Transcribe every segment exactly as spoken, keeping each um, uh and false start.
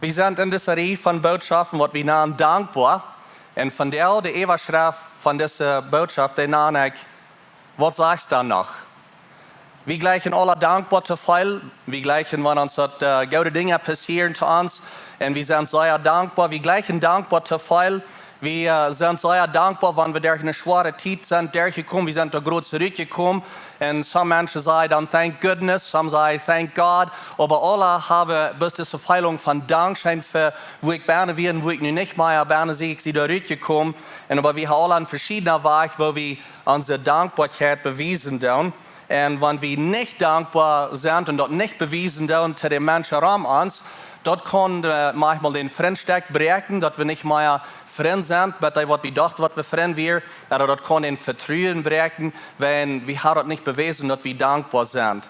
Wie sent en dise Rieej von Bootschoften, waut wie nanen dankboa. Un vondoag de Äwaschreft von dise Bootschoften, dee nan ekj: Waut sajchst dan noch? Wie jleichen aula dankboa to feelen. Wie jleichen, wan ons daut, äh, goode Dinja passieren to ons. Un wie sent sea dankboa. Wie jleichen dankboa to feelen. Wie, äh, sent sea dankboa, wan wie derch eene schwoare Tiet sent derchjekomen. Wie sent doa goot rutjekomen. Un some Menschen sajen dan: "Thank goodness." Some sajen: "Thank God." Oba aula haben bloos dise Feelunk von Dankscheen fa, wua ekj bennen sie un wua ekj nu nich mea bennen sie, ekj sie doa rutjekomen. Un oba wie haben aula een veschiedna Wajch, woo wie onse Dankboakjeit bewiesen doonen. Un wan wie nich dankboa sent un daut nich bewiesen doonen to de Menschen rom ons, daut kaun, äh, maunchmol dän Frintschaftsdakj bräakjen, daut wie nich mea Frind sent, met dee waut wie dochten, waut wie Frind wieren, ooda daut kaun dän Vetruen bräakjen, wan wie haben daut nich bewäsen, daut wie dankboa sent.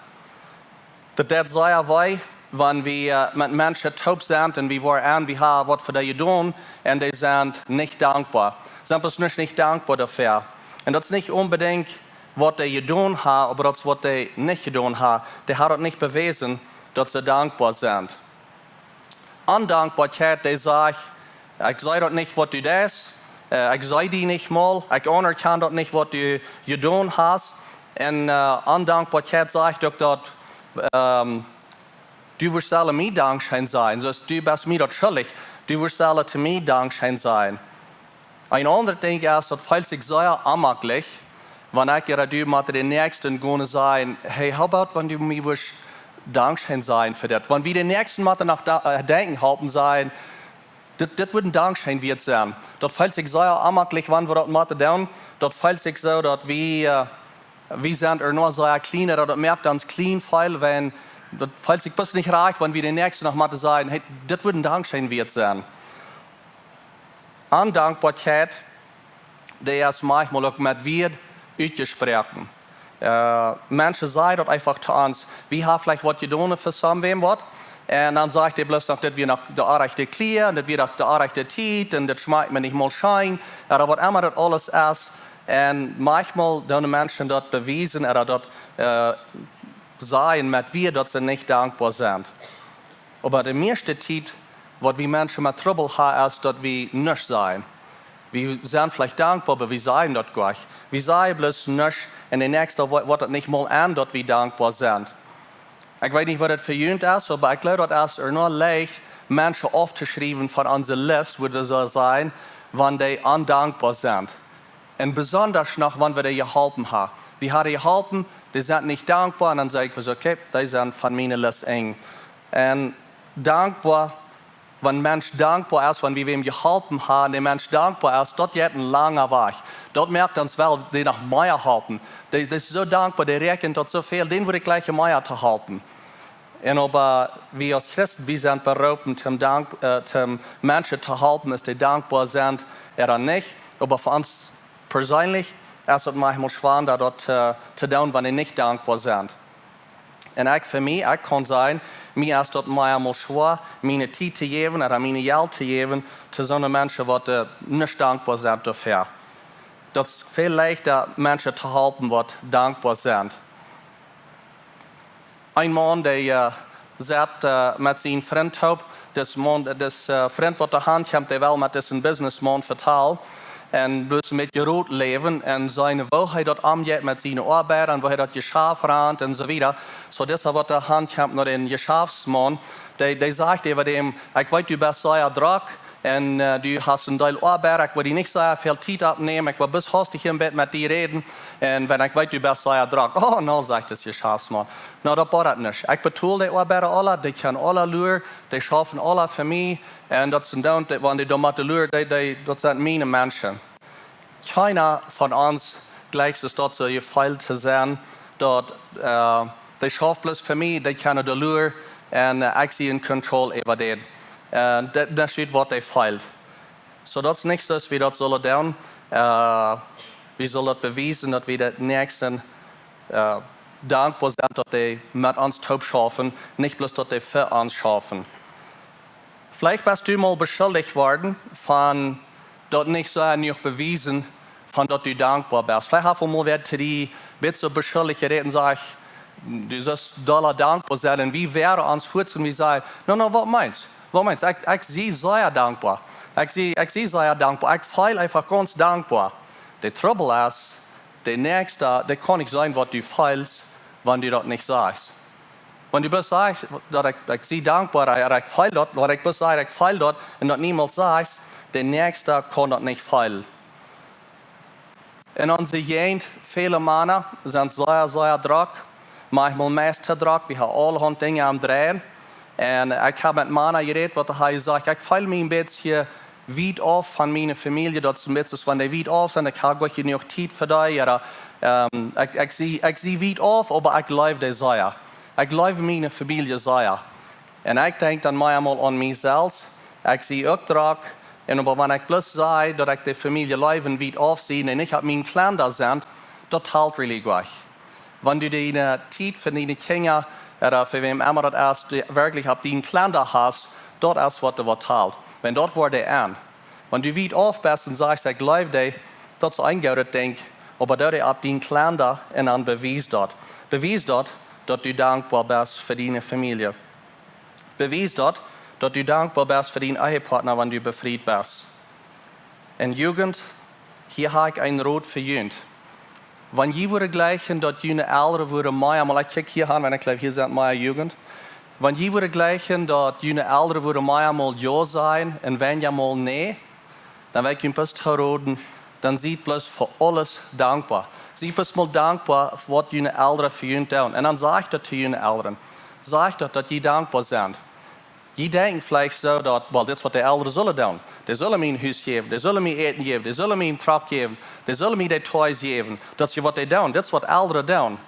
Daut deit sea wee, wan wie, äh, met Menschen toop sent un wie woaren, wie haben waut fa dee jedonen un dee sent nich dankboa. Sent bloos nich, nich dankboa doafäa. Un daut es nich onbedinjt waut dee jedonen haben, oba daut es waut dee nich jedonen haben. Dee haben daut nich bewäsen, daut see dankboa sent. Ondankboakjeit, dee sajcht: "Ekj see daut nich, waut du deist. Äh, ekj see die nich mol. Ekj aunerkjan daut nich, waut du jedonen hast." Un, äh, Ondankboakjeit sajcht uk daut, ähm, du woascht sellen mie Dankscheen sajen. Soo aus du best mie daut schuldich. Du woascht sellen to mie Dankscheen sajen. Een aundret Dinkj es, daut feelt sikj sea onjemaklich, wan ekj ooda du motten dän Näakjsten gonen sajen: "Hey, how about, wan du mie wurscht Dankscheen sajen fa dit?" Wan wie dän Näakjsten motten noch da, äh, denkjen halpen, sajen: "Dit, dit wudd een Dankscheen wieet sennen." Daut feelt sikj sea onjemaklich, wan wie daut motten doonen. Daut feelt sikj soo, daut wie, äh, wie sent ea noch sea kjlien, daut moakt ons kjlien feelen, wan, daut feelt sikj bloos nich rajcht, wan wie dän Näakjsten noch motten sajen: "Hey, dit wudd een Dankscheen wieet sennen." Ondankboakjeit, dee es maunchmol uk met Wieed utjesproaken. Äh, Menschen sajen daut eefach to ons: "Wie haben veleicht waut jedonen fa someone waut." Un dan sajcht dee bloos noch: "Dit wia noch de orrajchte Kjleeda, un dit wia noch de orrajchte Tiet, un dit schmakjt mie nich mol scheen." Ooda waut emma daut aules es. Un maunchmol doonen Menschen daut bewiesen, ooda daut, äh, sajen met Wieed, daut see nich dankboa sent. Oba de mieeschte Tiet, waut wie Menschen met Trubbel haben, es daut wie nuscht sajen. Wie sent veleicht dankboa, oba wie sajen daut goanich. Wie sajen bloos nuscht, un de Näakjsta wo-, woat daut nich mol aun, daut wie dankboa sent. Ekj weet nich, waut daut fa junt es, oba ekj jleew, daut es ea noch leicht, Menschen auftoschriewen von onse List, wua wie soo sajen, wan dee ondankboa sent. Un besonda noch, wan wie dee jeholpen haben. Wie haben jeholpen, dee sent nich dankboa, un dan saj ekj: "Okay, dee sent von miene List enj." Un dankboa, wan een Mensch dankboa es, wan wie wäm jeholpen haben, de Mensch dankboa es, daut jeit een langa Wajch. Daut moakt ons wellen dee noch mea halpen. Dee, dee es soo dankboa, dee räakjent daut soo väl, dän wudd ekj jlikj mea to halpen. Un oba wie aus Christen, wie sent beroopen, toom Dank, äh, toom Menschen to halpen, aus dee dankboa sent ooda nich. Oba fa ons perseenlich es daut maunchmol schwoa, daut, äh, to doonen, wan dee nich dankboa sent. Un ekj fa mie, ekj kaun sajen, mie es daut maunchmol schwoa, miene Tiet to jäwen ooda mien Jelt to jäwen to soone Menschen, waut, äh, nich dankboa sent doafäa. Daut es väl leichta, Menschen to halpen, waut dankboa sent. Een Maun, dee, äh, sat, äh, met sienen Frint toop. Dis Maun, dis, äh, Frint, waut doa han kjemt, dee well met disen Businessmaun vetalen. Un bloos met Jerot läwen un seenen, woo hee daut aunjeit met siene Oabeida un woo hee daut Jeschaft runt un soo wieda. Soo, disa, waut doa han kjemt no dän Jeschaftsmaun, dee, dee sajcht äwa däm: "Ekj weet, du best sea drock un, äh, du hast een Deel Oabeida. Ekj well die nich sea väl Tiet aufnämen. Ekj well bloos hastich een bät met die räden. Un wan ekj weet, du best sea drock." "Oh, no," sajcht dis Jeschaftsmaun. "No, daut bodat nich. Ekj betool dee Oabeida aula, dee kjennen aula luren, dee schaufen aula fa mie. Un daut sent dan, dee, wan dee doa motten luren, dee, dee, daut sent miene Menschen." Kjeena von ons jlikjt daut soo jefeelt to sennen, daut, äh, dee schauft bloos fa mie, dee kjennen doa luren, un, äh, ekj sie en control äwa dän. Äh, daut, daut es waut dee feelt. Soo, daut es nich soo, aus wie daut sellen doonen. Äh, wie sellen daut bewiesen, daut wie dän Näakjsten, äh, dankboa sent, daut dee met ons toop schaufen, nich bloos daut dee fa ons schaufen. Veleicht best du mol beschuldicht worden von daut nich soo jenuach bewiesen von daut du dankboa best. Veleicht haft mol wäa to die een bät soo beschuldicht jerät un sajcht: "Du sust dolla dankboa sennen." Un wie woaren ons fuaz un wie sajen: "No, no, waut meenst?" Woo meenst, ekj, ekj sie sea dankboa. Ekj sie, ekj sie sea dankboa. Ekj feel eefach gaunz dankboa. De Trubbel es, de Näakjsta, dee kaun nich seenen waut du feelst, wan du daut nich sajchst. Wan du bloos sajchst, daut ekj, ekj sie dankboa, ooda ekj feel daut, wan ekj bloos saj, ekj feel daut, un daut niemols sajchst, de Näakjsta kaun daut nich feelen. En onse Jäajent, väle Mana sent sea, sea drock, maunchmol meist too drock, wie haben aulahaunt Dinja aum dreien. Un ekj hab met Mana jerät, waut hee säd, ekj feel mie een bät wiet auf von miene Famielje, daut es een bät aus wan dee wiet auf sent, ekj hab goanich jenuach Tiet fa dee, ooda, ähm, ekj, ekj sie, ekj sie wiet auf, oba ekj leew dee sea. Ekj leew miene Famielje sea. Un ekj denkj dan mau eemol aun mie selfst. Ekj sie uk drock. Un oba wan ekj bloos saj, daut ekj de Famielje leew un wiet auf sie, un nich opp miene Kjlenda sent, daut talt really goanich. Wan du diene Tiet fa diene Kjinja, ooda fa wäm emma daut es, du werkjlich opp diene Kjlenda hast, daut es waut, waut talt. Wan daut woat de Enj. Wan du wiet auf best un sajchst, ekj leew dee, daut es een goodet Dinkj, oba doo dee opp diene Kjlenda un dan bewies daut. Bewies daut, daut du dankboa best fa diene Famielje. Bewies daut, daut du dankboa best fa dienen Ehepartner, wan du befriet best. Un Jugent, hia hab ekj een Rot fa junt. Wan jie wudden jleichen, daut june Elren wudden mea, mau ekj kjikj hia aun, wan ekj jleew, hia sent mea Jugent. Wan jie wudden jleichen, daut june Elren wudden mea mol jo sajen un weinja mol nä, dan well ekj junt bloos toroden, dan siet bloos fa aules dankboa. Siet bloos mol dankboa fa waut june Elren fa junt doonen. Un dan sajcht daut to june Elren. Sajcht daut, daut jie dankboa sent. Jie denkjen veleicht soo daut, well, dit es waut de Elren sullen doonen. Dee sullen mie een Hus jäwen, dee sullen mie Äten jäwen, dee sullen mie een Truck jäwen, dee sullen mie de Toys jäwen. Daut es waut dee doonen, dit es waut Elren doonen.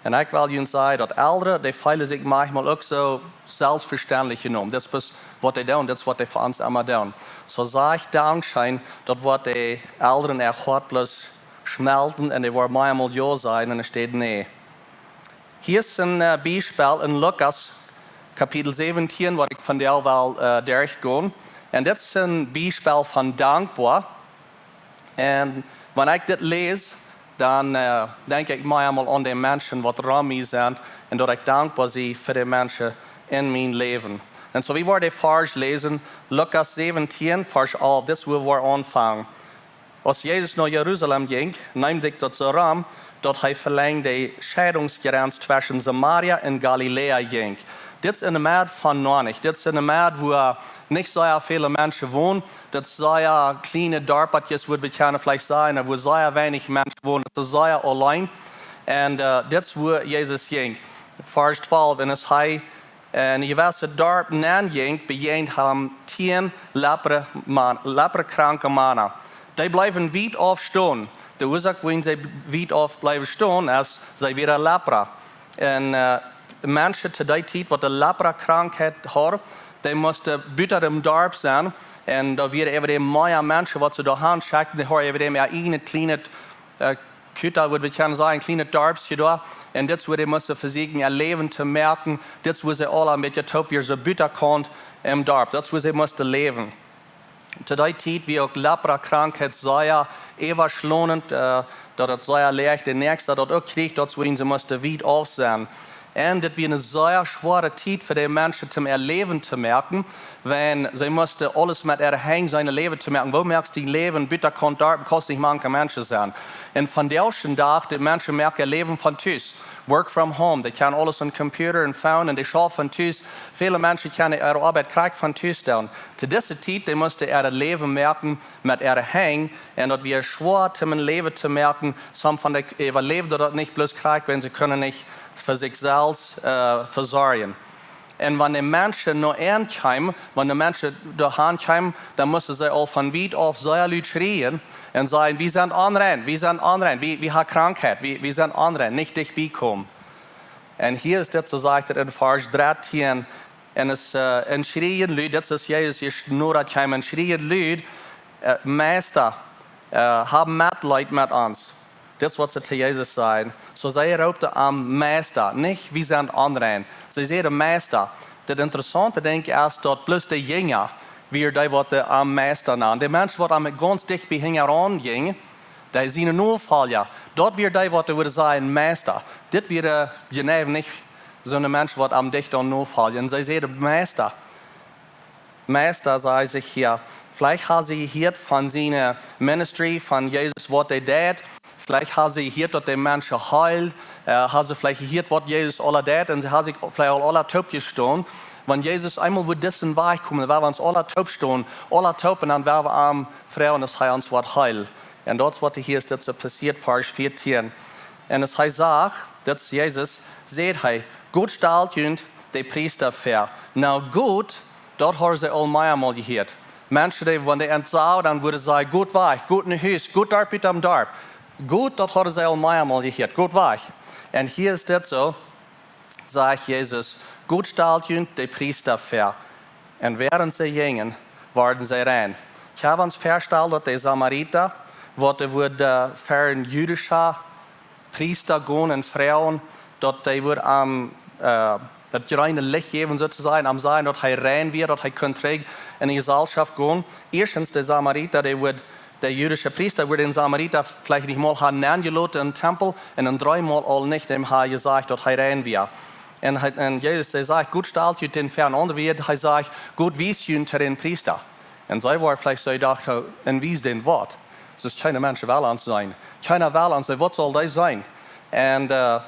Un ekj well junt sajen, daut Elren, dee feelen sikj maunchmol uk soo selfstvestendlich jenomen. Dit es bloos waut dee doonen, dit es waut dee fa ons emma doonen. Soo saj dankscheen, daut woat de Elren äa Hoat bloos schmelten un dee woaren mea mol jo sajen un enne Städ nä. Hia es een, äh, Biespel en Lukas, Kapitel säwentieen, waut ekj vondoag well, äh, derchgonen. Un dit es een Biespel von dankboa. Un wan ekj dit läs, dan, äh, denkj ekj mau eemol aun de Menschen, waut rom mie sent, un daut ekj dankboa sie fa de Menschen en mien Läwen. Un soo, wie woaren de Varsch läsen, Lukas säwentieen, Varsch alf, dit es wua wie aunfangen. Aus Jesus no Jerusalem jinkj, neem sikj daut soo rom, daut hee velangd de Scheidungsgrenz tweschen Samaria un Galiläa jinkj. Dit es enne Medd von Noanich. Dit es enne Medd, wua nich sea väle Menschen wonen. Dit es sea kjliene Darpakjes, wudd wie kjennen veleicht sajen, wua sea weinich Menschen wonen. Dit es sea auleen. Un, äh, dit es wua Jesus jinkj. Varsch twalf, un aus hee en een jewesset Darp nenn jinkj, bejäajend am tieen Lepra-, Mana, Leprakranke Mana. Dee bleewen wiet auf stonen. De Uasoak, wuarom see wiet auf bleewen stonen, es, see wieren Lepra. Un, äh, Menschen to dee Tiet, waut de Leprakrankheit hauden, dee musten buta däm Darp sennen. Un doa wieren äwa däm mea Menschen, waut see doa han schekjten, dee hauden äwa däm äa ieejnet kjlienet, äh, Kuta, wudd wie kjennen sajen, een kjlienet Darpsje doa. Un dit es wua dee musten vesieekjen äa Läwen to moaken. Dit es wua see aula een bät toop wieren, soo buta Kaunt em Darp. Dit es wua see musten läwen. To dee Tiet wia uk Leprakrankheit sea äwaschlonent, äh, daut et sea leicht de Näakjsta daut uk kjrieech, daut es wuarom see musten wiet auf sennen. Un dit wia eene sea schwoare Tiet fa de Menschen, om äa Läwen to moaken, wiels see musten aules met äare Henj seenen, äa Läwen to moaken. Woo moakst du dien Läwen buta Kaunt Darp, kaust nich mank de Menschen sennen. Un vondoag dän Dach, de Menschen moaken äa Läwen von Tus. Work from home. Dee kjennen aules aun Computer un Phone un dee schaufen von Tus. Väle Menschen kjennen äare Oabeit krakjt von Tus doonen. To dise Tiet, dee musten äa Läwen moaken met äare Henj. Un daut wia schwoa, om een Läwen to moaken. Sommje von dee äwaläwden daut nich bloos krakjt, wiels see kunnen nich fa sikj selfst, äh, vesorjen. Un wan de Menschen no an kjeemen, wan de Menschen doa han kjeemen, dan musten see aul von wiet auf sea lud schrieejen un sajen: "Wie sent onrein, wie sent onrein, wie, wie haben Krankheit, wie, wie sent onrein, nich dicht bie komen." Un hia es dit, soo sajcht et en Varsch dartieen, un es, äh, un schrieejen lud, dit es Jesus, hia schnurrat kjeemen, un schrieejen lud, äh: "Meista, äh, hab Metleet met ons." Dit es waut see to Jesus sajen. Soo see roopten am Meista, nich: "Wie sent onrein." See säden: "Meista." Daut interessaunte Dinkj es, daut bloos de Jinja wieren dee, waut dee am Meista nanden. De Menschen, waut am gaunz dicht bie hinjaraun jinjen, dee siene Nofolja, daut wieren dee, waut dee wudden sajen: "Meista." Dit wieren jeneiw nich soone Menschen, waut am dicht aun nofoljen. See säden: "Meista." Meista, säd see hia. Veleicht haud see jehieet von siene ministry, von Jesus, waut hee deed. Veleicht haud see jehieet, daut dee Menschen heeld. Äh, haud see veleicht jehieet, waut Jesus aula deed. Un see haud sikj veleicht aul aula toop jestonen. Wan Jesus eemol wudd disen Wajch komen, dan woa wie ons aula toop stonen, aula toop, un dan woa wie am froagen, daut hee ons woat heelen. Un daut es waut hia es, daut es passieet, Varsch vieetieen. Un aus hee sach, daut es Jesus, säd hee: "Gott stalt junt de Priesta väa." Nu, Gott, daut hauden see aul meamol jehieet. Menschen, dee, wan dee an sajen, dan wudden see sajen: "Gott wajch, Gott no Hus, Gott doa buten aum Darp." Gott, daut hauden see aul meamol jehieet, "Gott wajch." Un hia es dit soo, sajcht Jesus: "Gott stalt junt de Priesta väa." Un wäarent see jinjen, worden see rein. Ekj hab ons vestonen, daut de Samarita, waut dee wudd, äh, fa een jüdischa Priesta gonen un froagen, daut dee wudd am, äh, daut jreene Licht jäwen, soo to sajen, am sajen, daut hee rein wia, daut hee kunn trigj enne Jeselschoft gonen. Ieeschtens, de Samarita, dee wudd, de jüdische Priesta wudd dän Samarita veleicht nich mol han nenjeloten em Tempel un dan dreemol aul nich däm ha jesajcht, daut hee rein wia. Un hee, un Jesus, dee sajcht: "Gott stalt junt dän väa." Aun aundre Wieed, hee sajcht: "Gott wiest junt to dän Priesta." Un see wia veleicht soo, docht: "Oh, un wiest dän waut? Daut es kjeene Menschen well ons seenen. Kjeena well ons seenen. Waut saul dee seenen?" Un, äh,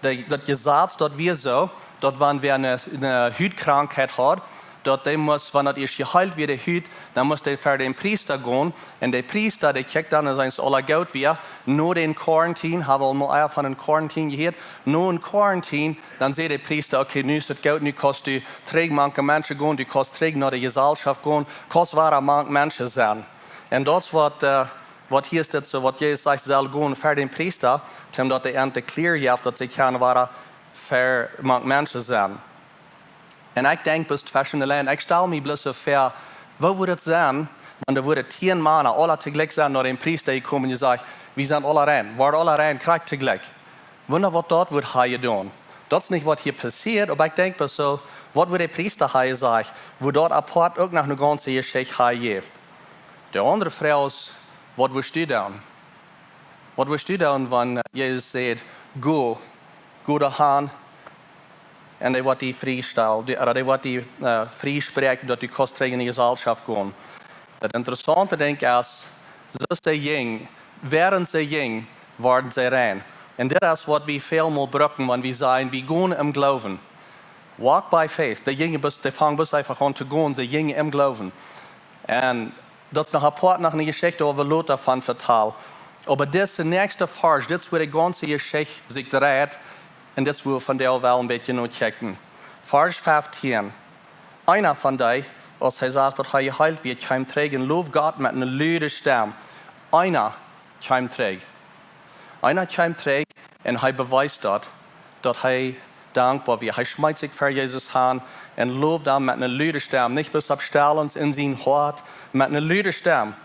de, daut Jesaz, daut wia soo, daut wan wäa eene, eene Hutkjrankheit haud, daut dee must, wan daut ieescht jeheelt wia, de Hut, dan must dee ver dän Priesta gonen. Un de Priesta, dee kjikjt dan, aus aules goot wia, no dän Quarantine, hab wie aul mol von een Quarantine jehieet, no een Quarantine, dan säd de Priesta: "Okay, nu es et goot, nu kaust du trigj mank de Menschen gonen, du kaust trigj no de Jeselschoft gonen, kaust wada mank Menschen sennen." Un daut es waut, äh, waut hia es, daut soo, waut Jesus sajcht, see sellen gonen ver dän Priesta, om daut dee an to clear jeft, daut see kjennen wada ver mank Menschen sennen. Un ekj denkj, bloos tweschen de Lien, ekj stal mie bloos soo väa, woo wudd et sennen, wan doa wudden tieen Mana aula toojlikj sennen no dän Priesta jekomen un jesajcht: "Wie sent aula rein, woa aula rein, krakjt toojlikj." Wunda, waut daut wudd ha jedonen. Daut es nich, waut hia passieet, oba ekj denkj bloos soo, waut wudd de Priesta ha jesajcht, woo daut apoat uk noch eene gaunze Jeschicht ha jejäft. De aundre Froag es: Waut wurscht du doonen? Waut wurscht du doonen, wan, äh, Jesus sajcht: "Go, go doa han, un dee woat die frie stalen, dee, ooda dee woat die, äh, frie spräakjen, daut du kaust trigj enne Jeselschoft gonen?" Daut interessaunte Dinkj es, soo aus see jinjen, wäarent see jinjen, worden see rein. Un dit es waut wie väl mol brucken, wan wie sajen, wie gonen em Gloowen. Walk by faith. Dee jinjen bloos, dee fungen bloos eefach aun to gonen, see jinjen em Gloowen. Un daut es noch apoat, noch eene Jeschicht, wua wie lota von vetalen. Oba dise näakjste Varsch, dit es wua de gaunze Jeschicht sikj dreit, un dit es wua wie vondoag wel een bät no kjikjen. Varsch fieftieen. Eena von dee, aus hee sach, daut hee jeheelt wia, kjeem trigj un lowd Gott met eene lude Stemm. Eena kjeem trigj. Eena kjeem trigj un hee bewiest daut, daut hee dankboa wia. Hee schmeet sikj ver Jesus han un lowd am met eene lude Stemm. Nich bloos opp Stellen, en sien Hoat, met eene lude Stemm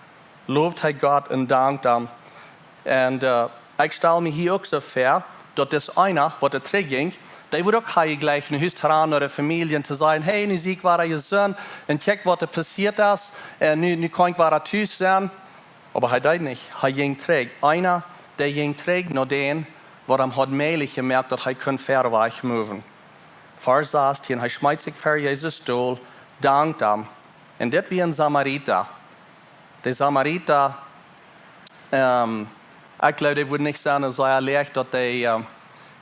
lowd hee Gott un dankt am. Un, äh, ekj stal mie hia uk soo väa, daut dis eena, waut doa trigj jinkj, dee wudd uk ha jejlikjt no Hus to rannen, no de Famielje to sajen: "Hey, nu sie ekj wada jesunt, un kjikj, waut doa passieet es, un nu, nu kaun ekj wada tus sennen." Oba hee deed nich, hee jinkj trigj. Eena, dee jinkj trigj no dän, waut am haud mäajlich jemoakt, daut hee kunn verwoat moven. Varsch sastieen, hee schmeet sikj ver Jesus dol, dankt am. Un dit wia een Samarita. De Samarita, ähm, ekj jleew, dee wudd nich sennen, soo leicht, daut de, ähm,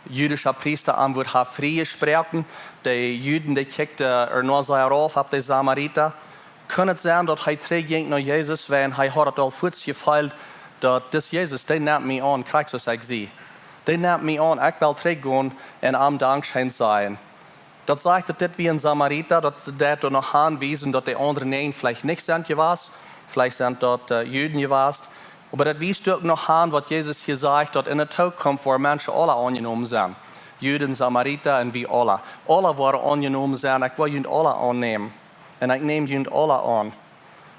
jüdische Priesta am wudd ha frie jesproaken. De Juden, dee kjikjten, äh, ea no sea rauf opp de Samarita. Kunn et sennen, daut hee trigj jinkj no Jesus, wiels hee haud et aul fuaz jefeelt, daut dis Jesus, dee nemt mie aun, krakjt soo aus ekj sie. Dee nemt mie aun, ekj well trigj gonen un am Dankscheen sajen. Daut sajcht, daut dit wia een Samarita, daut deit doa noch aunwiesen, daut de aundre näajen veleicht nich sent jewast, veleicht sent daut, äh, Juden jewast. Oba daut wiest uk noch aun, waut Jesus hia sajcht, daut en de Tookunft woaren Menschen aula aunjenomen sennen. Juden, Samarita un wie aula. Aula woaren aunjenomen sennen, ekj well junt aula aunnämen. Un ekj näm junt aula aun.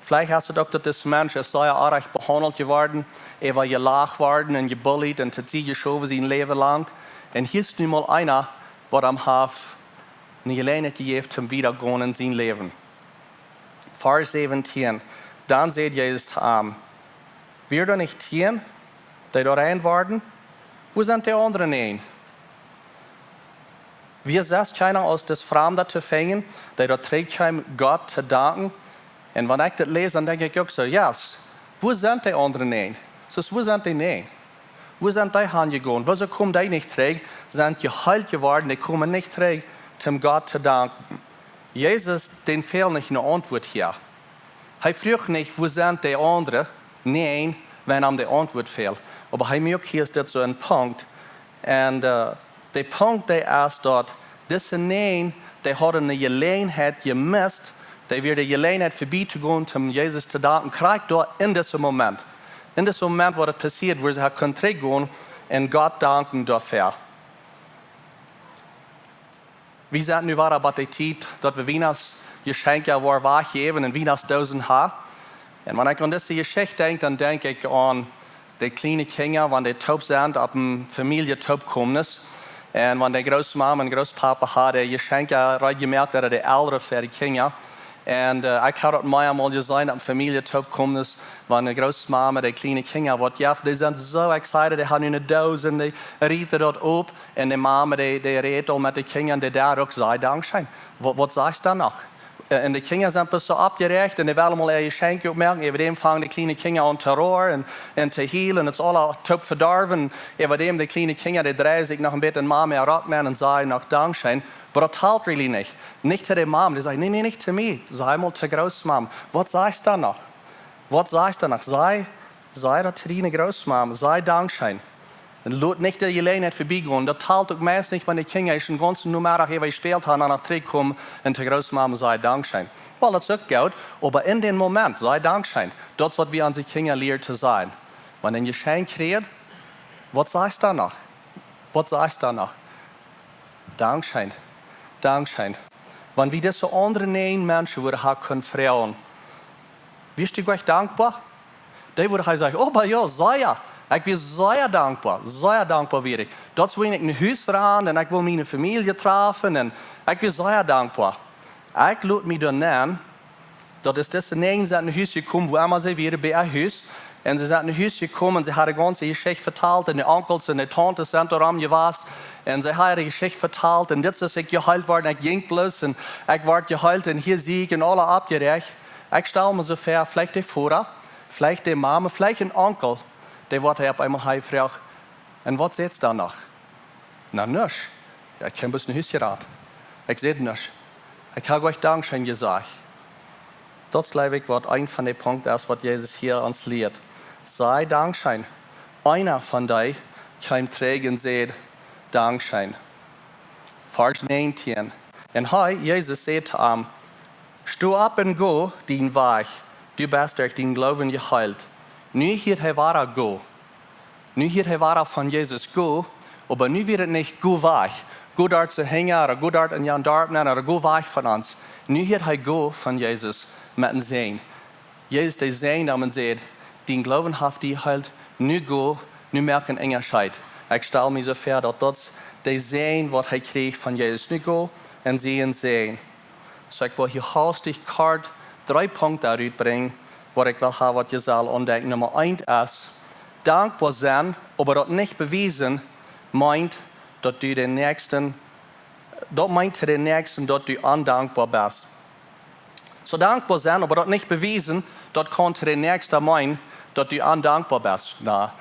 Veleicht es et uk, daut dis Mensch es sea oajch behaundelt jeworden, hee wia jelajcht worden un jebullied un to Sied jeschowen sien Läwen lang. Un hia es nu mol eena, waut am haft eene Jeläajenheit jejäft, om wieda to gonen en sien Läwen. Varsch säwentieen. Dan säd Jesus to am: "Wieren doa nich tieen, dee doa rein worden? Wua sent de aundre näajen?" Wia sest kjeena aus dis Framda to finjen, dee doa trigj kjeem, Gott to danken? Un wan ekj dit läs, dan denkj ekj uk soo: Yes, wua sent dee aundre näajen? Soo, wua sent dee näajen? Wua sent dee hanjegonen? Wuarom komen dee nich trigj? Sent jeheelt jeworden, dee komen nich trigj, om Gott to danken. Jesus, dän fäld nich ne Auntwuat hia. Hee fruach nich: Wua sent dee aundre näajen? Wan am de Auntwuat fäld. Oba hee moakt hia, es dit soo een Punkt. Un, äh, de Punkt, dee es daut dise näajen, dee hauden ne Jeläajenheit jemist, dee wia de Jeläajenheit vebie to gonen, om Jesus to danken, krakjt doa en disen Moment. En disen Moment, wua daut passieed, wua see kunnen trigjgonen un Gott danken doafäa. Wie sent nu wada bie de Tiet, daut wie Wienachtsjeschenkja woaren wajchjäwen un Wienachtsdoosen haben. Un wan ekj aun dise Jeschicht denkj, dan denkj ekj aun de kjliene Kjinja, wan dee toop sent opp een Famielje-Toopkomes. Un wan de Grootmama un Grootpapa hauden Jeschenkja reed jemoakt, ooda de Elren fa de Kjinja. Un, äh, ekj hab daut mea mol jeseenen opp een Famielje-Toopkomes, wan de Grootmama de kjliene Kjinja waut jeft, dee sent soo excited, dee haben nu ne Doos un dee rieten daut op. Un de Mama, dee, dee rät aul met de Kjinja un dee deit uk: Saj dankscheen. Waut, waut sajchst dan noch? Äh, un de Kjinja sent bloos soo oppjerajcht un dee wellen mol äa Jeschenkj opmoaken. Äwadäm fangen de kjliene Kjinja aun to roaren un, un to hielen. Daut es aules toop vedorwen. Äwadäm de kjliene Kjinja, dee dreien sikj noch een bät en Mama äa Rock nenn un sajen noch dankscheen. Oba daut halpt really nich. Nich to de Mama. Dee sajcht: Nä, nä, nich to mie. Saj mol to Grootmama. Waut sajchst dan noch? Waut sajchst dan noch? Saj, saj daut to diene Grootmama. Saj dankscheen. Un lot nich de Jeläajenheit vebie gonen. Daut halpt uk meist nich, wan de Kjinja eenen gaunzen Nomeddach äwa jespält haben un dan noch trigjkomen un to Grootmama sajen dankscheen. Well, daut es uk goot, oba en dän Moment, saj dankscheen. Daut es waut wie onse Kjinja lieren to sajen. Wan een Jeschenkj kjricht, waut sajchst dan noch? Waut sajchst dan noch? Dankscheen. Dankscheen. Wan wie dise aundre näajen Menschen wudden haben kunnen froagen: Wieescht du goot dankboa? Dee wudden hia sajen: Oba jo, sea. Ekj wia sea dankboa. Sea dankboa wia ekj. Daut es wuarom ekj no Hus rand un ekj wull miene Famielje trafen un ekj wia sea dankboa. Ekj lot mie doa nenn, daut es dise näajen sent no Hus jekomen, wua emma see wieren, bie äa Hus. Un see sent no Hus jekomen, see haben de gaunze Jeschicht vetalt un de Onkels un de Tauntes sent doa rom jewast. Un see haben de Jeschicht vetalt un dit es, ekj jeheelt worden, ekj jinkj bloos un ekj wort jeheelt un hia sie ekj un aule oppjerajcht. Ekj stal mie soo väa, veleicht de Voda, veleicht de Mama, veleicht een Onkel, dee woat hia opp eemol hia froagen: Un waut säd dan noch? Na, nuscht. Jo, ekj kjeem bloos no Hus jerant. Ekj säd nuscht. Ekj hab goanich dankscheen jesajcht. Daut jleew ekj waut een von de Punkten es, waut Jesus hia ons lieet. Saj dankscheen. Eena von dee kjeem trigj un säd dankscheen. Varsch näajentieen. Un hee, Jesus, säd to am: Sto opp un go dienen Wajch. Du best derch dienen Gloowen jeheelt. Nu hieet hee wada: Go. Nu hieet hee wada von Jesus: Go. Oba nu wia et nich: Go wajch. Go doa soo hinjen, ooda go doa en jan Darp nenn, ooda go wajch von ons. Nu hieet hee: Go von Jesus met een Säajen. Jesus, dee säajend am un säd: Dien Gloowen haft die jeheelt. Nu go, nu moak een Unjascheet. Ekj stal mie soo väa, daut daut de Säajen, waut hee kjrieech von Jesus: Nu go un sie een Säajen. Soo, ekj well hia hastich kort dree Punkten rutbrinjen, waut ekj well haben, waut jie sellen aundenkjen. Numma eent es: Dankboa sennen, oba daut nich bewiesen, meent, daut du dän Näakjsten, daut meent to dän Näakjsten, daut du ondankboa best. Soo, dankboa sennen, oba daut nich bewiesen, daut kaun to dän Näakjsten meenen, daut du ondankboa best. Na,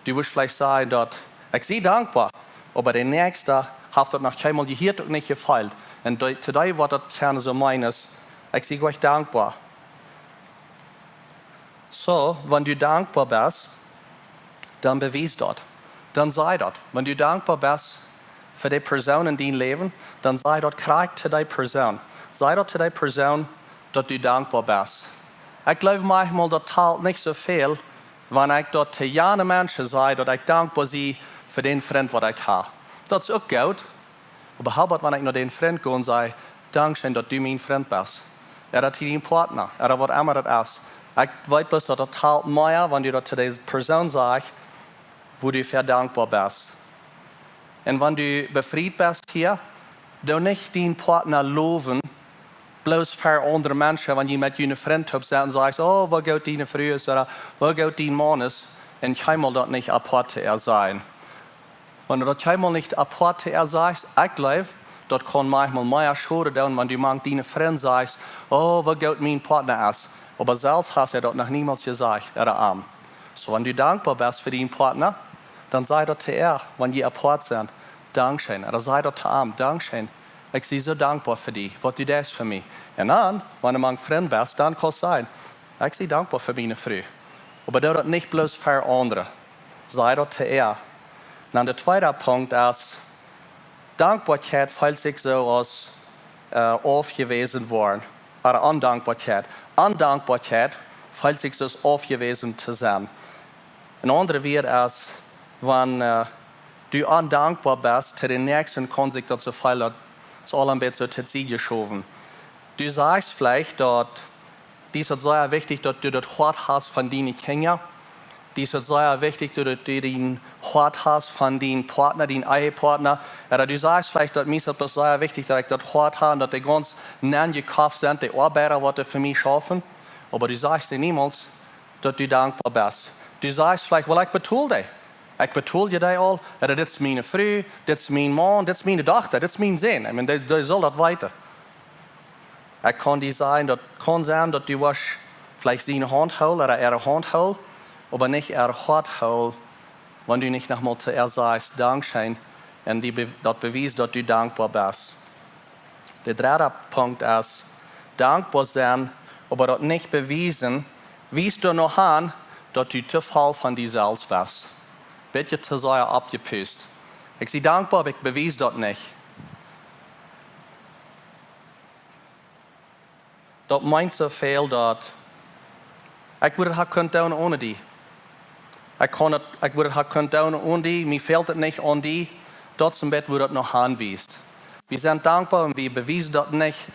du wurscht veleicht sajen daut: Ekj sie dankboa, oba de Näakjsta haft daut noch kjeenmol jehieet, uk nich jefeelt. Un dee, to dee waut daut kjennen soo meenen es: Ekj sie goanich dankboa. Soo, wan du dankboa best, dan bewies daut. Dan saj daut. Wan du dankboa best fa de Persoon en dien Läwen, dan saj daut krakjt to dee Persoon. Saj daut to dee Persoon, daut du dankboa best. Ekj jleew, maunchmol daut talt nich soo väl, wan ekj daut to jane Menschen saj, daut ekj dankboa sie fa dän Frint, waut ekj hab. Daut es uk goot. Oba hee woat, wan ekj no dän Frint go un saj: Dankscheen, daut du mien Frint best. Ooda to dien Partner, ooda waut emma daut es. Ekj weet bloos, daut daut talt mea, wan du daut to dise Persoon sajchst, wua du fa dankboa best. Un wan du befriet best hia, doo nich dien Partner lowen, bloos ver aundre Menschen, wan jie met june Frind toop sent un sajchst: Oh, woo goot diene Fru es, ooda woo goot dien Maun es, un kjeenmol daut nich apoat to äa sajen. Wan du daut kjeenmol nich apoat to äa sajchst, ekj jleew, Daut kaun maunchmol mea Schoden doonen, wan du mank diene Frind sajchst: "Oh, woo goot mien Partner es." Oba selfst hast du daut noch niemols jesajcht, ooda am. Soo, wan du dankboa best fa dienen Partner, dan saj daut to am, wan jie apoat sent: "Dankscheen." Ooda saj daut to am: "Dankscheen. Ekj sie soo dankboa fa die, waut du deist fa mie." Un dan, wan du mank Frind best, dan kaust sajen: "Ekj sie dankboa fa miene Fru." Oba doo daut nich bloos fa aundre. Saj daut to am. Dan de tweede Punkt es, Dankboakjeit feelt sikj soo aus, äh, aufjewäsen woaren. Ooda Ondankboakjeit. Ondankboakjeit feelt sikj soo aus aufjewäsen to sennen. Een aundret Wuat es, wan, äh, du ondankboa best, to dän Näakjsten kaun sikj daut soo feelen, daut es aules een bät soo to Sied jeschowen. Du sajchst veleicht daut die es daut sea wichtich, daut du daut Hoat hast von diene Kjinja. Die es daut sea wichtich, daut du daut Hoat hast von dien Partner, dien Ehepartner. Ooda du sajchst veleicht daut mie es daut sea wichtich, daut ekj daut Hoat hab, daut dee gaunz nenjekoft sent, dee Oabeida, waut fa mie schaufen. Oba du sajchst an niemols, daut du dankboa best. Du sajchst veleicht: "Well, ekj betool dee. Ekj betool je dee aul. Ooda dit es miene Fru, dit es mien Maun, dit es miene Dochta, dit es mien Sän." Ekj meen, dee, dee saul daut weeten. Ekj kaun die sajen, daut kaun sennen, daut du woascht veleicht siene Haunt hoolen ooda äare Haunt hoolen, oba nich äa Hoat hoolen, wan du nich noch mol to äa sajchst: "Dankscheen." Un die be-, daut bewiest, daut du dankboa best. De dredde Punkt es, dankboa sennen, oba daut nich bewiesen, wiest doano han, daut du to väl von die selfst best. Bät to sea oppjepust. Ekj sie dankboa, oba ekj bewies daut nich. Daut meent soo väl daut ekj wudd daut ha kunt doonen onen die. Ekj kaun daut, ekj wudd daut ha kunt doonen onen die, mie fält et nich aun die. Daut es een bät woo daut no han wiest. Wie sent dankboa un wie bewiesen daut nich.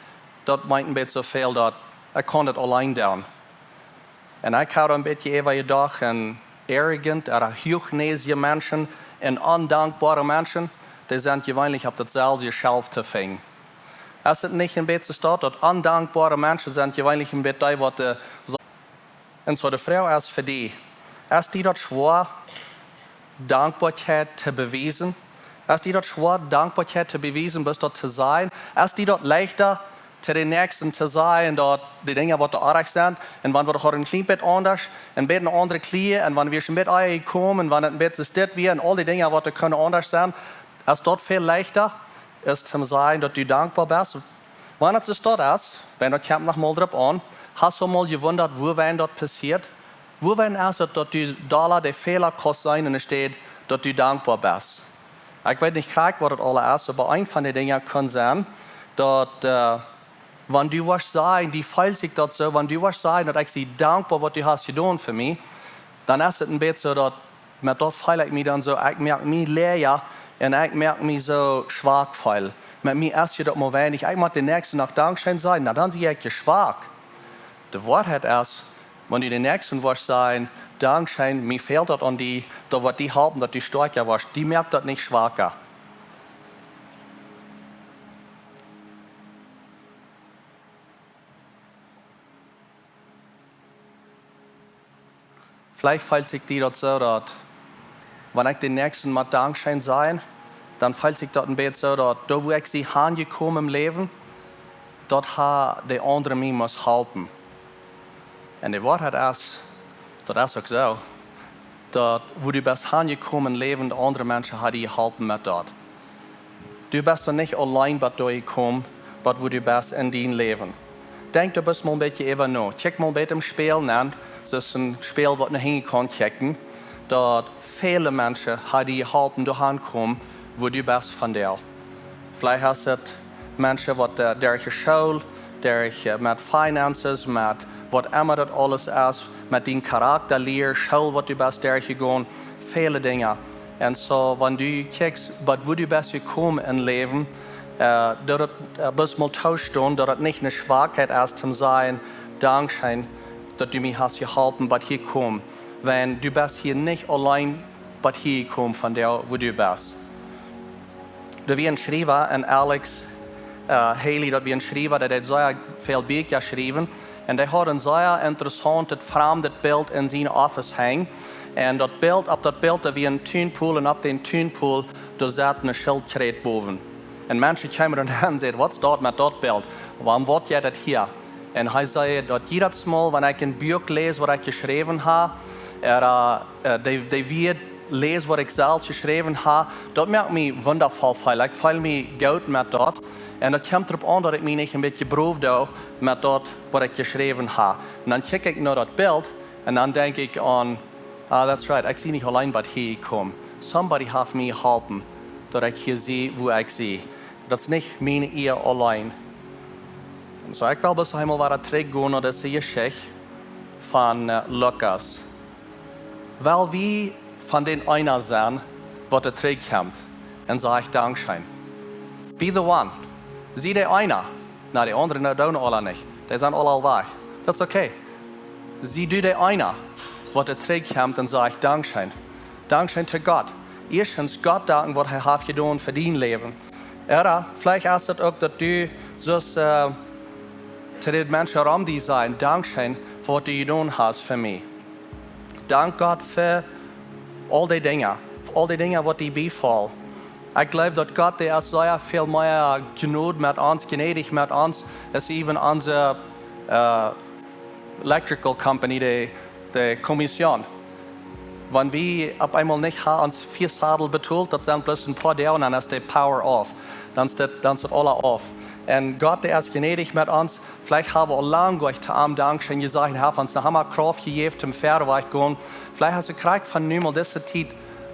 Daut meent een bät soo väl daut ekj kaun daut auleen doonen. Un ekj hab een bät äwa jedocht, un arrogant, ooda huachnäsje Menschen un ondankboare Menschen, dee sent jeweenlich opp daut selwje Schelf to finjen. Es et nich een bät soo daut, daut ondankboare Menschen sent jeweenlich een bät dee, waut, äh, soo, un soo de Froag es fa die: Es die daut schwoa, Dankboakjeit to bewiesen? Es die daut schwoa, Dankboakjeit to bewiesen, bloos daut to sajen? Es die daut leichta, to dän Näakjsten to sajen, daut de Dinja, waut doa oajch sent, un wan wie daut een kjlien bät aundasch, een bät aundre Kjleeda, un wan wie een bät ea komen, un wan et een bät es dit wia, un aul dee Dinja, waut doa kunnen aundasch sennen, es daut väl leichta, es to sajen, daut du dankboa best? Wan et soo daut es, wan daut kjemt noch mol doaropp aun, hast du mol jewundat, wuarom daut passieet? Wuarom es et, daut du dolla de Fäla kaust seenen, enne Städ daut du dankboa best? Ekj weet nich krakjt, waut et aules es, oba eent von de Dinja kaun sennen, daut, äh, wan du woascht sajen, die fält sikj daut soo, wan du woascht sajen, daut ekj sie dankboa, waut du hast jedonen fa mie, dan es et een bät soo daut, met daut feel ekj mie dan soo, ekj moak mie läaja un ekj moak mie soo schwak feelen. Met mie es je daut mau weinich. Ekj mott dän Näakjsten noch Dankscheen sajen, na dan sie ekj je schwak. De Woarheit es, wan du dän Näakjsten woascht sajen: "Dankscheen, mie fält daut aun die", daut woat die halpen, daut du stoakja woascht. Die moakt daut nich schwaka. Veleicht fält sikj die daut soo, daut wan ekj dän Näakjsten mott Dankscheen sajen, dan fält sikj daut een bät soo, daut doa, wua ekj sie hanjekomen em Läwen, daut ha de aundre mie must halpen. Un de Woarheit es, daut es uk soo, daut wua du best hanjekomen em Läwen, de aundre Menschen ha die jeholpen met daut. Du best doa nich auleen bat doa jekomen, bat wua du best en dien Läwen. Denkj doa bloos mol een bät äwa no. Kjikj mol een bät em Spieejel nenn, daut es een Spieejel, waut no hinjen kaun kjikjen, daut väle Menschen ha die jeholpen doa han komen, wua du best vondoag. Veleicht es et Menschen, waut, äh, derch de School, derch, äh, met finances, met waut emma daut aules es, met dien Charakta, Lia, School, waut du best derchjegonen, väle Dinja. Un soo, wan du kjikjst, bat wua du best jekomen em Läwen, äh, daut et, äh, bloos mol toostonen, daut et nich eene Schwakheit es, to sajen: "Dankscheen, daut du mie hast jeholpen bat hia komen." Wiels du best hia nich auleen bat hia jekomen vondoag, wua du best. Doa wia een Schriewa, een Alex, äh, Haley, daut wia een Schriewa, dee deed sea väl Bieekja schriewen. Un dee haud een sea interessauntet, framdet Bilt en sien Office henjen. Un daut Bilt, opp daut Bilt, doa wia een Tunpool, un opp dän Tunpool, doa saut eene Schildkjräd bowen. Un Menschen kjeemen doa nenn un säden: "Waut es daut met daut Bilt? Wuarom woat jie daut hia?" Un hee säd daut jiedet Mol, wan ekj een Buak läs, waut ekj jeschräwen hab, ooda, äh, dee, dee Wieed läs, waut ekj selfst jeschräwen hab, daut moakt mie wundafoll feelen. Ekj feel mie goot met daut. Un daut kjemt doaropp aun, daut ekj mie nich een bät proowd doo met daut, waut ekj jeschräwen hab. Un dan kjikj ekj no daut Bilt un dan denkj ekj aun: "Ah, that's right, ekj sie nich auleen bat hia jekomen. Somebody haft mie jeholpen, daut ekj hia sie, wua ekj sie. Daut es nich miene Ea auleen." Un soo, ekj well bloos eemol wada trigjgonen no dise Jeschicht von, äh, Lukas. Well wie von dän eena sennen, waut doa trigjkjemt un sajcht: "Dankscheen." Be the one. Sie dee eena. Na, dee aundre, na, doonen aula nich. Dee sent aula aul wajch. That's okay. Sie du dee eena, waut doa trigjkjemt un sajcht: "Dankscheen." Dankscheen to Gott. Ieeschtens Gott danken, waut hee haft jedonen fa dien Läwen. Ooda veleicht es daut uk, daut du sust, äh, to de Menschen rom die sajen: "Dankscheen fa waut du jedonen hast fa mie." Dank Gott fa aul dee Dinja, fa aul dee Dinja, waut die biefaulen. Ekj jleew, daut Gott, dee es sea väl mea jnädich met ons, jnädich met ons, aus even onse, äh, electrical company, dee, dee Kommission. Wan wie opp eemol nich haben ons Viesadel betolt, daut sent bloos een poa Doag, dan es de power off. Dan es daut, dan es daut aula off. Un Gott, dee es jnädich met ons. Veleicht hab wie aul lang nich to am Dankscheen jesajcht un hee haft ons noch emol Krauft jejäft toom verwoats gonen. Veleicht hast du krakjt von nu mol dise Tiet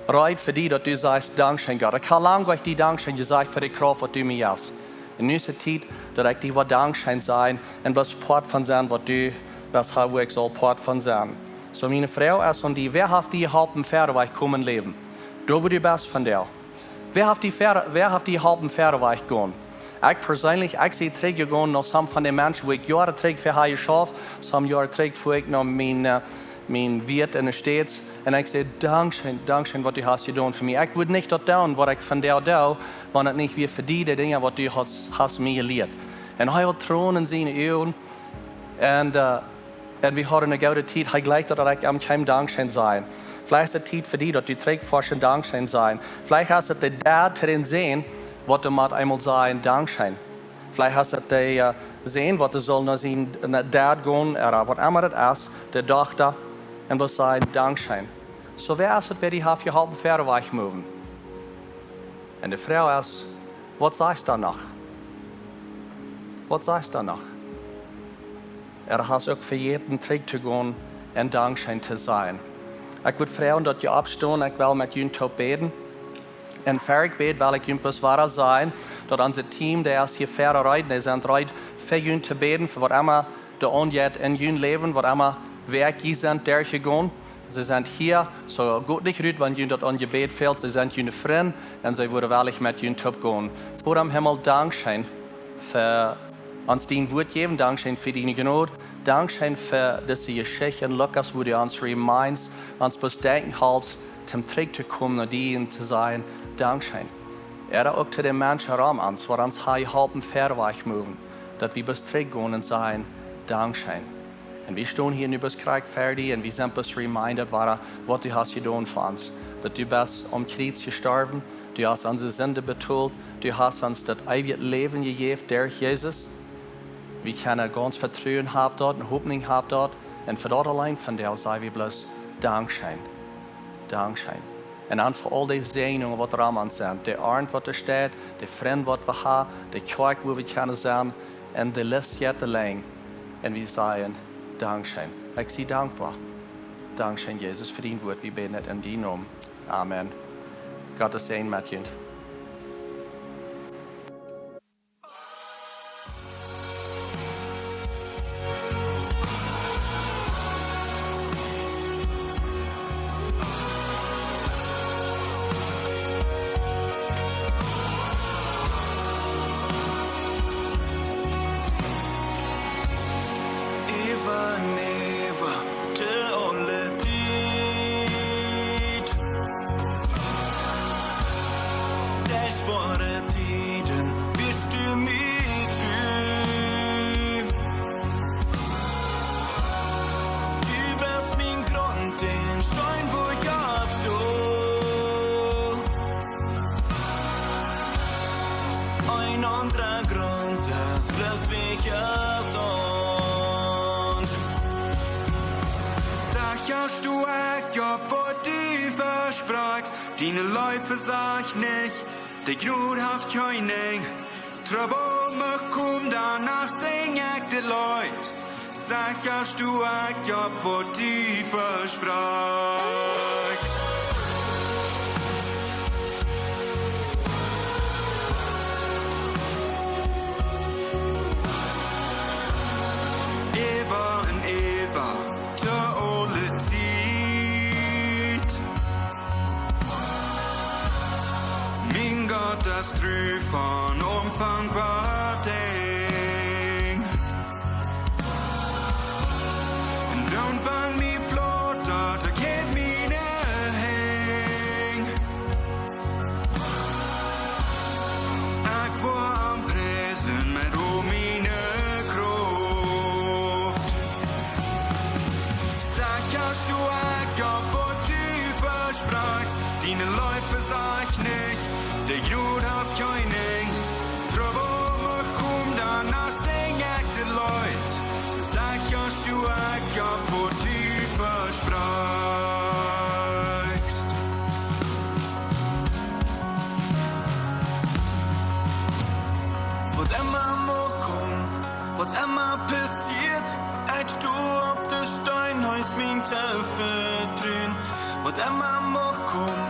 reed fa die, daut du sajchst: "Dankscheen, Gott. Ekj hab lang nich die Dankscheen jesajcht fa de Krauft, waut du mie jefst. Un nu es de Tiet, daut ekj die woa Dankscheen sajen un bloos Poat von sennen, waut du best, hab, wua ekj saul Poat von sennen." Soo, miene Froag es aun die: Wäa haft die jeholpen verwoats komen em Läwen? Doa, wua du best vondoag. Wäa haft die ver-, wäa haft die jeholpen verwoats gonen? Ekj perseenlich, ekj sie trigjjegonen no some von de Menschen, wua ekj Joaren trigj fa hab jeschauft, some Joaren trigj fua ekj no mien, äh, mien Wieet enne States. Un ekj säd: "Dankscheen, dankscheen, waut du hast jedonen fa mie. Ekj wudd nich daut doonen, waut ekj vondoag doo, wan daut nich wia fa die, de Dinja, waut du hast, hast mie jelieet." Un hee haud Tronen en siene Uagen. Un, äh, un wie hauden eene goode Tiet. Hee jlikjt daut, daut ekj am kjeen Dankscheen säd. Veleicht es et Tiet fa die, daut du trigjfoascht un Dankscheen sajchst. Veleicht es et de Dad to dän Sän, waut doa mott eemol sajen: "Dankscheen." Veleicht es et de, äh, Sän, waut doa saul no sienen, no Dad gonen, ooda waut emma daut es, de Dochta, un bloos sajen: "Dankscheen." Soo, wäa es et, wäa die haft jeholpen verwoats moven? Un de Froag es: Waut sajchst du dan noch? Waut sajchst du dan noch? Ooda hast uk vejäten trigjtogonen un Dankscheen to sajen? Ekj wudd froagen, daut jie oppstonen, ekj well met junt toop bäden. Un ea ekj bäd, well ekj junt bloos wada sajen, daut ons Team, dee es hia väa reed, dee sent reed fa junt to bäden, fa waut emma doa aunjeit en jun Läwen, waut emma Wäaj jie sent derchjegonen. See sent hia, soo goot nich rut, wan junt daut aun Jebäd fält. See sent june Frind un see wudden wellich met junt toop gonen. Voda em Himmel, dankscheen fa ons dien Wuat jäwen. Dankscheen fa diene Jnod. Dankscheen fa dise Jeschicht en Lukas, wua du ons remindst, ons bloos denkjen halpst, toom trigjtokomen no die un to sajen: "Dankscheen." Ooda uk to de Menschen rom ons, waut ons haben jeholpen verwoats moven, daut wie bloos trigjgonen un sajen: "Dankscheen." Un wie stonen hia nu bloos krakjt fa die un wie sent bloos reminded worden, waut du hast jedonen fa ons. Daut du best aum Kjriez jestorwen, du hast onse Sind betolt, du hast ons daut eewje Läwen jejäft derch Jesus. Wie kjennen gaunz Vetruen haben doa un Hopninj haben doa. Un fa daut auleen vondoag saj wie bloos: "Dankscheen. Dankscheen." Un dan fa aul de Säajnungen, waut rom ons sent, de Arnt, waut doa steit, de Frind, waut wie haben, de Kjoakj, wua wie kjennen sennen, un de List jeit lang. Un wie sajen: "Dankscheen. Ekj sie dankboa." Dankscheen, Jesus, fa dien Wuat. Wie bäden et en dienen Nomen. Amen. Gott sie met junt. Äwa un äwa, to aule Tiet. Derch schwoare Tieden best du mie tru. Du best mien Grunt, dän Steen, wua ekj opp sto. Secha sto ekj opp waut du vesprakjst, diene Leew vesajcht nich, de Jnod haft kjeen Enj. Trubbel mucht komen, dan noch sinj ekj dit Leet. Secha sto ekj opp waut du vesprakjst. Äwa un äwa, to aule Tiet. Mien Gott es tru von Aunfank bat Enj. Un dan wan mie flaut daut, ekj häw miene Henj. Ekj woa am priesen met aul miene Krauft. Secha sto ekj opp waut du vesprakjst, diene Leew vesajcht nich, de Jnod haft kjeen Enj. Trubbel mucht komen, dan noch sinj ekj dit Leet. Secha sto ekj opp waut du vesprakjst. Waut emma mucht komen, waut emma passieet, ekj sto opp de Steen, hee es mien Toovertruen. Waut emma mucht komen,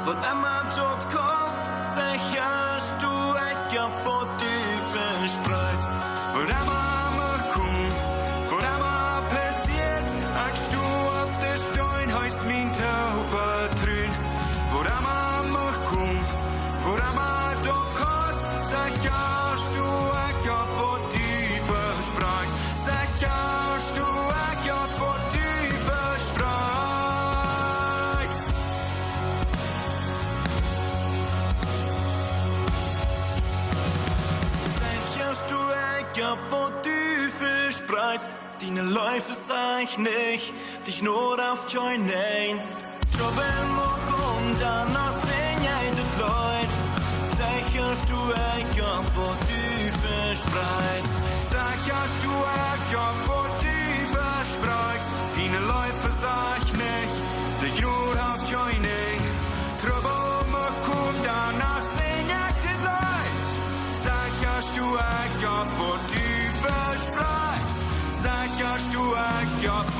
waut emma daut kost, secha sto ekj opp waut du vesprakjst. Waut emma mucht komen, waut emma passieet, ekj sto opp de Steen, hee es mien Toovertruen. Waut emma mucht komen, waut emma daut kost, secha sto ekj opp waut du vesprakjst. Secha sto ekj opp waut du vesprakjst. Secha sto ekj opp waut du vesprakjst. Diene Leew vesajcht nich, de Jnod haft kjeen Enj. Trubbel mucht komen, dan noch sinj ekj dit Leet. Secha sto ekj opp waut du vesprakjst. Secha sto ekj opp waut du vesprakjst. Diene Leew vesajcht nich, de Jnod haft kjeen Enj. Trubbel mucht komen, dan noch sinj ekj dit Leet. Secha sto ekj opp waut du vesprakjst. Secha sto ekj opp